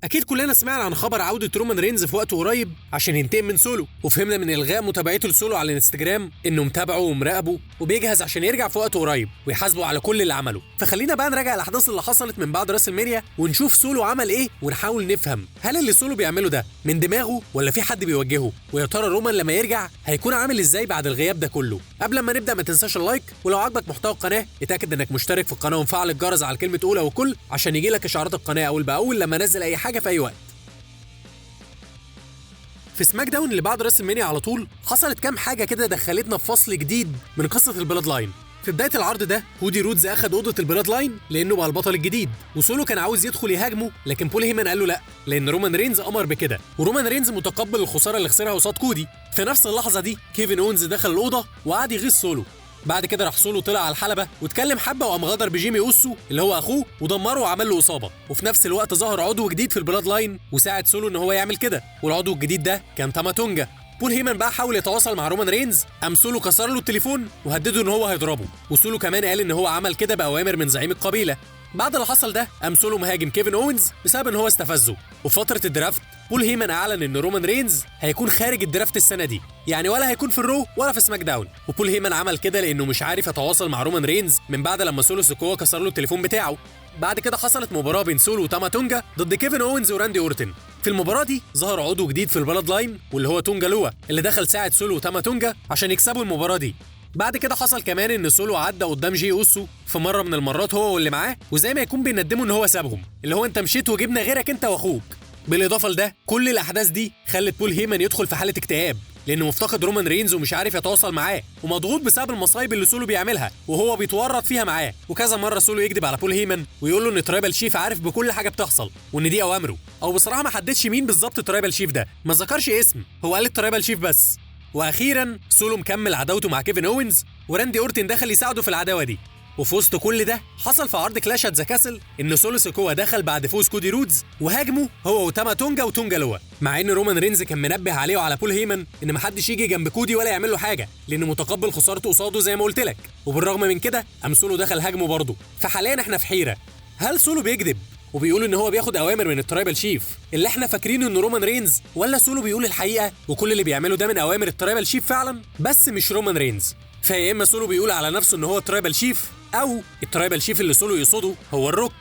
اكيد كلنا سمعنا عن خبر عوده رومان رينز في وقت قريب عشان ينتقم من سولو، وفهمنا من الغاء متابعته لسولو على الانستجرام انه متابعه ومراقبة وبيجهز عشان يرجع في وقت قريب ويحاسبه على كل اللي عمله. فخلينا بقى نراجع الاحداث اللي حصلت من بعد راس المنيا ونشوف سولو عمل ايه، ونحاول نفهم هل اللي سولو بيعمله ده من دماغه ولا في حد بيوجهه، ويا ترى رومان لما يرجع هيكون عامل ازاي بعد الغياب ده كله. قبل ما نبدا ما تنساش ال like، ولو عجبك محتوى القناة اتاكد انك مشترك في القناة ومفعل الجرس على كلمة اولى وكل عشان يجيلك اشعارات القناة اول باول لما انزل اي حاجة في اي وقت. في سماك داون اللي بعد راس المنيا على طول حصلت كام حاجة كده دخلتنا في فصل جديد من قصة البلاد لاين. في بداية العرض ده كودي رودز اخد اوضة البلاد لاين لانه بقى البطل الجديد، وسولو كان عاوز يدخل يهاجمه لكن بول هيمان قال له لا لان رومان رينز امر بكده، ورومان رينز متقبل الخسارة اللي خسرها قصاد كودي. في نفس اللحظة دي كيفن اونز دخل الاوضة وقعد يغيظ سولو. بعد كده راح سولو طلع على الحلبة واتكلم حبه وقام غدر بجيمي اوسو اللي هو اخوه ودمره وعمل له اصابه. وفي نفس الوقت ظهر عضو جديد في البلاد لاين وساعد سولو ان هو يعمل كده، والعضو الجديد ده كان تاما تونجا. بول هيمان بقى حاول يتواصل مع رومان رينز، قام سولو كسر له التليفون وهدده ان هو هيضربه، وسولو كمان قال ان هو عمل كده باوامر من زعيم القبيلة. بعد اللي حصل ده قام سولو مهاجم كيفن اونز بسبب ان هو استفزه. وفي فترة ال draft بول هيمان اعلن ان رومان رينز هيكون خارج ال draft السنة دي، يعني ولا هيكون في الرو ولا في سماك داون. وبول هيمان عمل كده لانه مش عارف يتواصل مع رومان رينز من بعد لما سولو سيكوا كسر له التليفون بتاعه. بعد كده حصلت مباراة بين سولو وتاما تونجا ضد كيفن اونز وراندي اورتن. في المباراة دي ظهر عضو جديد في البلاد لاين واللي هو تونجا لوا اللي دخل ساعد سولو وتاما تونجا عشان يكسبوا المباراة دي. بعد كده حصل كمان ان سولو عدى قدام جي اوسو في مرة من المرات هو واللي معاه، وزي ما يكون بيندموا ان هو سابهم، اللي هو انت مشيت وجبنا غيرك انت واخوك. بالاضافة لده كل الاحداث دي خلت بول هيمان يدخل في حاله اكتئاب لانه مفتقد رومان رينز ومش عارف يتواصل معاه، ومضغوط بسبب المصايب اللي سولو بيعملها وهو بيتورط فيها معاه. وكذا مرة سولو يكذب على بول هيمان ويقول له ان ترايبال شيف عارف بكل حاجة بتحصل وان دي اوامره، او بصراحة ما حددش مين بالظبط ترايبال شيف ده، ما ذكرش اسم، هو قال الترايبال شيف بس. واخيرا سولو مكمل عداوته مع كيفن اوينز وراندي اورتن دخل يساعده في العداوة دي. وفي وسط كل ده حصل في عرض كلاش ات ذا كاسل ان سولو سيكوا دخل بعد فوز كودي رودز وهاجمه هو وتاما تونجا وتونجا لوا، مع ان رومان رينز كان منبه عليه وعلى بول هيمان ان محدش يجي جنب كودي ولا يعمل له حاجة لانه متقبل خسارته قصاده زي ما قلت لك. وبالرغم من كده قام سولو دخل هاجمه برضه. فحاليا احنا في حيره، هل سولو بيكذب وبيقول ان هو بياخد اوامر من الترايبال شيف اللي احنا فاكرينه انه رومان رينز، ولا سولو بيقول الحقيقة وكل اللي بيعمله ده من اوامر الترايبال شيف فعلا بس مش رومان رينز؟ فيا اما سولو بيقول على نفسه ان هو الترايبال شيف، او الترايبال شيف اللي سولو يقصده هو الروك.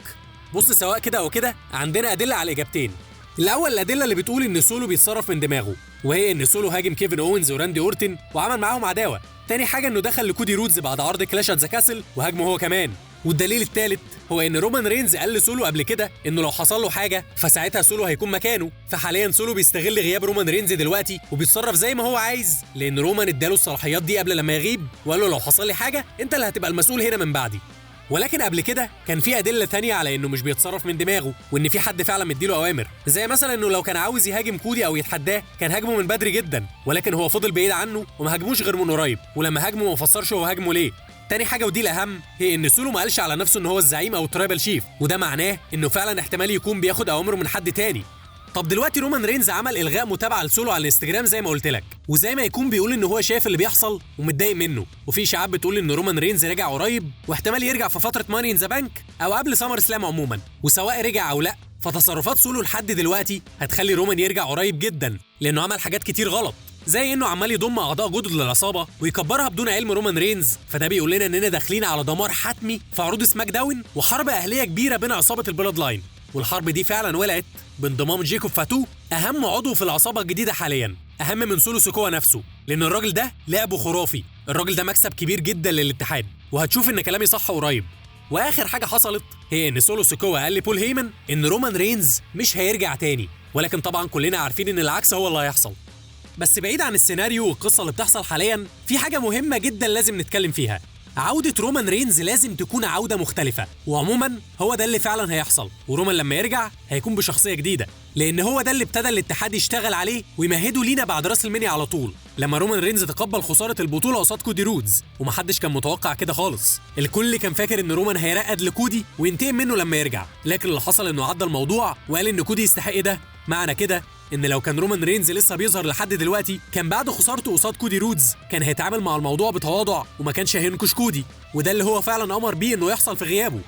بص سواء كده او كده عندنا ادلة على الاجابتين. الاول الادلة اللي بتقول ان سولو بيتصرف من دماغه، وهي ان سولو هاجم كيفن اونز وراندي اورتن وعمل معاهم عداوة. تاني حاجة انه دخل لكودي رودز بعد عرض كلاش ات ذا كاسل وهاجمه هو كمان. والدليل الثالث هو ان رومان رينز قال لسولو قبل كده انه لو حصل له حاجة فساعتها سولو هيكون مكانه. فحاليا سولو بيستغل غياب رومان رينز دلوقتي وبيتصرف زي ما هو عايز لان رومان اداله الصلاحيات دي قبل لما يغيب وقال له لو حصل لي حاجة انت اللي هتبقى المسؤول هنا من بعدي. ولكن قبل كده كان في ادلة تانية على انه مش بيتصرف من دماغه وان في حد فعلا مديله اوامر، زي مثلا انه لو كان عاوز يهاجم كودي او يتحداه كان هاجمه من بدري جدا، ولكن هو فضل بعيد عنه وما هاجموش غير من قريب، ولما هاجمه ما فسرش هو هاجمه ليه. تاني حاجة ودي الاهم هي ان سولو ما قالش على نفسه ان هو الزعيم او الترايبال شيف، وده معناه انه فعلا احتمال يكون بياخد اوامره من حد تاني. طب دلوقتي رومان رينز عمل الغاء متابعه لسولو على الانستجرام زي ما قلت لك، وزي ما يكون بيقول ان هو شايف اللي بيحصل ومتضايق منه. وفي اشاعات بتقول ان رومان رينز رجع قريب واحتمال يرجع في فترة ماني ان ذا بانك او قبل سمر سلام عموما. وسواء رجع او لا فتصرفات سولو لحد دلوقتي هتخلي رومان يرجع قريب جدا لانه عمل حاجات كتير غلط، زي انه عمال يضم اعضاء جدد للعصابه ويكبرها بدون علم رومان رينز. فده بيقول لنا اننا داخلين على دمار حتمي في عروض سماك داون وحرب اهليه كبيرة بين عصابة البلاد لاين. والحرب دي فعلا ولعت بانضمام جيكوب فاتو اهم عضو في العصابة الجديدة حاليا، اهم من سولو سيكوا نفسه، لان الراجل ده لعبه خرافي، الراجل ده مكسب كبير جدا للاتحاد، وهتشوف ان كلامي صح قريب. واخر حاجة حصلت هي ان سولو سيكوا قال لبول هيمان ان رومان رينز مش هيرجع تاني، ولكن طبعا كلنا عارفين ان العكس هو اللي هيحصل. بس بعيد عن السيناريو والقصه اللي بتحصل حاليا، في حاجة مهمة جدا لازم نتكلم فيها. عودة رومان رينز لازم تكون عودة مختلفة، وعموما هو ده اللي فعلا هيحصل. ورومان لما يرجع هيكون بشخصية جديدة، لأن هو ده اللي ابتدى الاتحاد يشتغل عليه ويمهده لينا بعد راس المنيا على طول، لما رومان رينز تقبل خسارة البطولة قصاد كودي رودز، ومحدش كان متوقع كده خالص. الكل كان فاكر إن رومان هيرقد لكودي وينتقم منه لما يرجع، لكن اللي حصل إنه عدى الموضوع وقال إن كودي يستحق ده. معنى كده ان لو كان رومان رينز لسه بيظهر لحد دلوقتي كان بعد خسارته قصاد كودي رودز كان هيتعامل مع الموضوع بتواضع وما كانش هينكش كودي، وده اللي هو فعلا امر بيه انه يحصل في غيابه.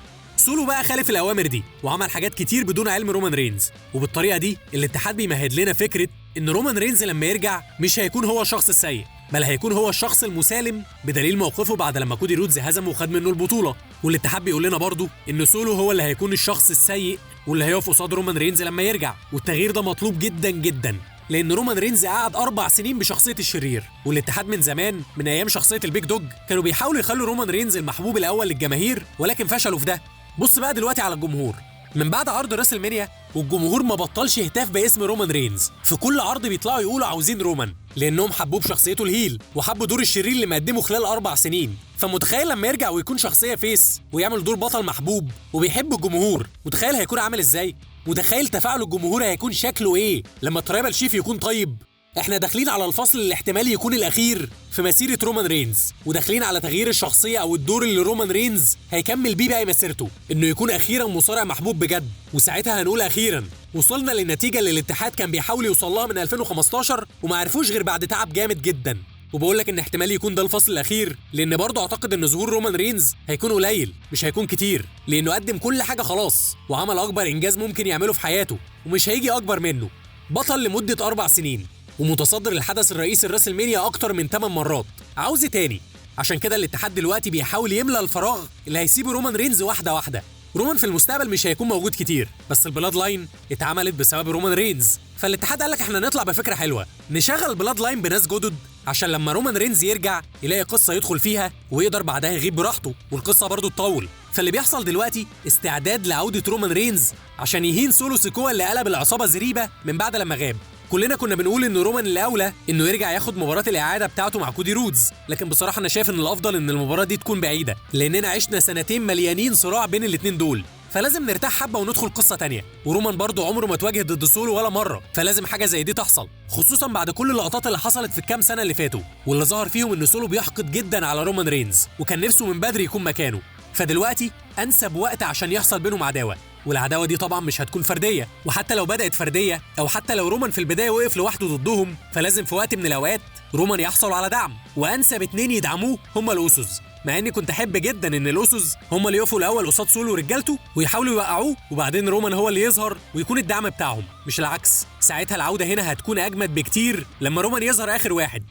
سولو بقى خالف الاوامر دي وعمل حاجات كتير بدون علم رومان رينز، وبالطريقه دي الاتحاد بيمهد لنا فكرة ان رومان رينز لما يرجع مش هيكون هو الشخص السيء، بل هيكون هو الشخص المسالم بدليل موقفه بعد لما كودي رودز هزمه وخد منه البطولة. والاتحاد بيقول لنا برضه ان سولو هو اللي هيكون الشخص السيء واللي هيقف قصاد رومان رينز لما يرجع، والتغيير ده مطلوب جدا جدا لان رومان رينز قعد 4 سنين بشخصية الشرير، والاتحاد من زمان من ايام شخصية ال Big Dog كانوا بيحاولوا يخلوا رومان رينز المحبوب الاول للجماهير، ولكن فشلوا في ده. بص بقى دلوقتي على الجمهور من بعد عرض راسلمانيا، والجمهور ما بطلش هتاف باسم رومان رينز، في كل عرض بيطلعوا يقولوا عاوزين رومان، لانهم حبوه بشخصيته ال heel وحبوا دور الشرير اللي مقدمه خلال 4 سنين. فمتخيل لما يرجع ويكون شخصية face ويعمل دور بطل محبوب وبيحب الجمهور، متخيل هيكون عامل ازاي؟ متخيل تفاعل الجمهور هيكون شكله ايه لما Tribal Chief يكون طيب؟ احنا داخلين على الفصل اللي احتمال يكون الاخير في مسيره رومان رينز، وداخلين على تغيير الشخصية او الدور اللي رومان رينز هيكمل بيه باقي مسيرته، انه يكون اخيرا مصارع محبوب بجد. وساعتها هنقول اخيرا وصلنا للنتيجة اللي الاتحاد كان بيحاول يوصل لها من 2015 وما عرفوش غير بعد تعب جامد جدا. وبقول لك ان احتمال يكون ده الفصل الاخير، لان برضه اعتقد ان ظهور رومان رينز هيكون قليل مش هيكون كتير، لانه قدم كل حاجة خلاص وعمل اكبر انجاز ممكن يعمله في حياته ومش هيجي اكبر منه. بطل لمدة 4 سنين ومتصدر الحدث الرئيسي الراسلمانيا اكتر من 8 مرات، عاوز تاني. عشان كده الاتحاد دلوقتي بيحاول يملى الفراغ اللي هيسيبه رومان رينز واحدة واحدة. رومان في المستقبل مش هيكون موجود كتير، بس ال Bloodline اتعملت بسبب رومان رينز، فالاتحاد قال لك احنا نطلع بفكره حلوة، نشغل Bloodline بناس جدد عشان لما رومان رينز يرجع يلاقي قصة يدخل فيها ويقدر بعدها يغيب براحته والقصه برضه تطول. فاللي بيحصل دلوقتي استعداد لعودة رومان رينز عشان يهين سولو سيكوا اللي قلب العصابة زريبه من بعد لما غاب. كلنا كنا بنقول ان رومان اللي اولى انه يرجع ياخد مباراة الاعادة بتاعته مع كودي رودز، لكن بصراحة انا شايف ان الافضل ان المباراة دي تكون بعيدة، لاننا عشنا سنتين مليانين صراع بين الاثنين دول، فلازم نرتاح حبه وندخل قصة تانية. ورومان برضو عمره ما تواجه ضد سولو ولا مرة، فلازم حاجة زي دي تحصل، خصوصا بعد كل اللقطات اللي حصلت في الكام سنة اللي فاتوا واللي ظهر فيهم ان سولو بيحقد جدا على رومان رينز وكان نفسه من بدري يكون مكانه. فدلوقتي انسب وقت عشان يحصل بينهم عداوة، والعداوة دي طبعا مش هتكون فردية، وحتى لو بدات فردية او حتى لو رومان في البداية وقف لوحده ضدهم، فلازم في وقت من الاوقات رومان يحصل على دعم، وانسب 2 يدعموه هم الاوسوس. مع اني كنت احب جدا ان الاوسوس هم اللي يقفوا الاول قصاد سولو ورجالته ويحاولوا يوقعوه، وبعدين رومان هو اللي يظهر ويكون الدعم بتاعهم، مش العكس. ساعتها العودة هنا هتكون اجمد بكتير لما رومان يظهر اخر واحد.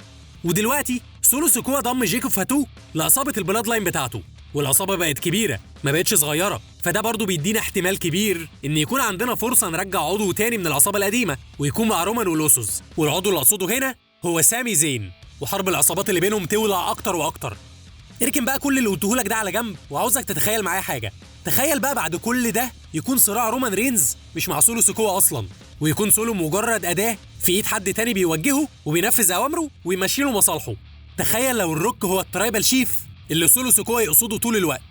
ودلوقتي سولو سيكوا ضم جيكوب فاتو لعصابه ال Bloodline بتاعته، والعصابه بقت كبيرة ما بقتش صغيرة، فده برضو بيدينا احتمال كبير ان يكون عندنا فرصة نرجع عضو تاني من العصابة القديمة ويكون مع رومان والاوسوس. والعضو اللي اقصده هنا هو سامي زين، وحرب العصابات اللي بينهم تولع اكتر واكتر. اركن بقى كل اللي قلتهولك ده على جنب، وعاوزك تتخيل معايا حاجة. تخيل بقى بعد كل ده يكون صراع رومان رينز مش مع سولو سيكوا اصلا، ويكون سولو مجرد اداه في ايد حد تاني بيوجهه وبينفذ اوامره ويمشي له مصالحه. تخيل لو الروك هو ال Tribal Chief اللي سولو سيكوا يقصده طول الوقت.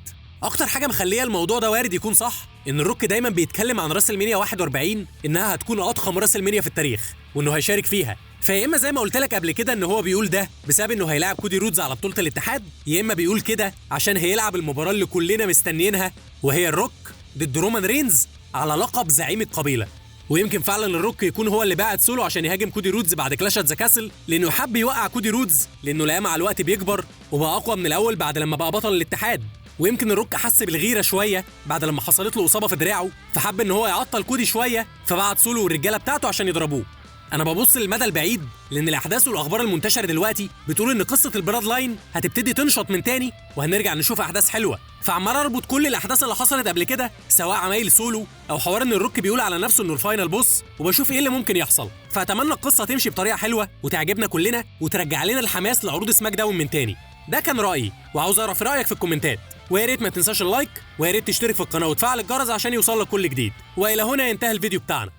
اكتر حاجة مخليه الموضوع ده وارد يكون صح ان الروك دايما بيتكلم عن راسلمانيا 41 انها هتكون اضخم راسلمانيا في التاريخ وانه هيشارك فيها، فيا اما زي ما قلت لك قبل كده ان هو بيقول ده بسبب انه هيلاعب كودي رودز على بطوله الاتحاد، يا اما بيقول كده عشان هيلعب المباراة اللي كلنا مستنيينها وهي الروك ضد رومان رينز على لقب زعيم القبيلة. ويمكن فعلا الروك يكون هو اللي باعت سولو عشان يهاجم كودي رودز بعد Clash at the Castle، لانه حب يوقع كودي رودز لانه لقاه مع الوقت بيكبر وبقى اقوى من الاول بعد لما بقى بطل الاتحاد. ويمكن الروك حس بالغيره شوية بعد لما حصلت له اصابه في دراعه، فحب ان هو يعطل كودي شوية فبعت سولو والرجاله بتاعته عشان يضربوه. انا ببص للمدى البعيد لان الاحداث والاخبار المنتشرة دلوقتي بتقول ان قصة ال Bloodline هتبتدي تنشط من تاني وهنرجع نشوف احداث حلوة، فعمال اربط كل الاحداث اللي حصلت قبل كده سواء عمايل سولو او حوار ان الروك بيقول على نفسه انه ال final boss، وبشوف ايه اللي ممكن يحصل. فاتمنى القصة تمشي بطريقة حلوة وتعجبنا كلنا وترجع لنا الحماس لعروض سماك داون من تاني. ده كان رايي وعاوز اعرف رايك في الكومنتات، ويا ريت ما تنساش ال like، ويا ريت تشترك في القناة وتفعل الجرس عشان يوصلك كل جديد. والى هنا ينتهي الفيديو بتاعنا.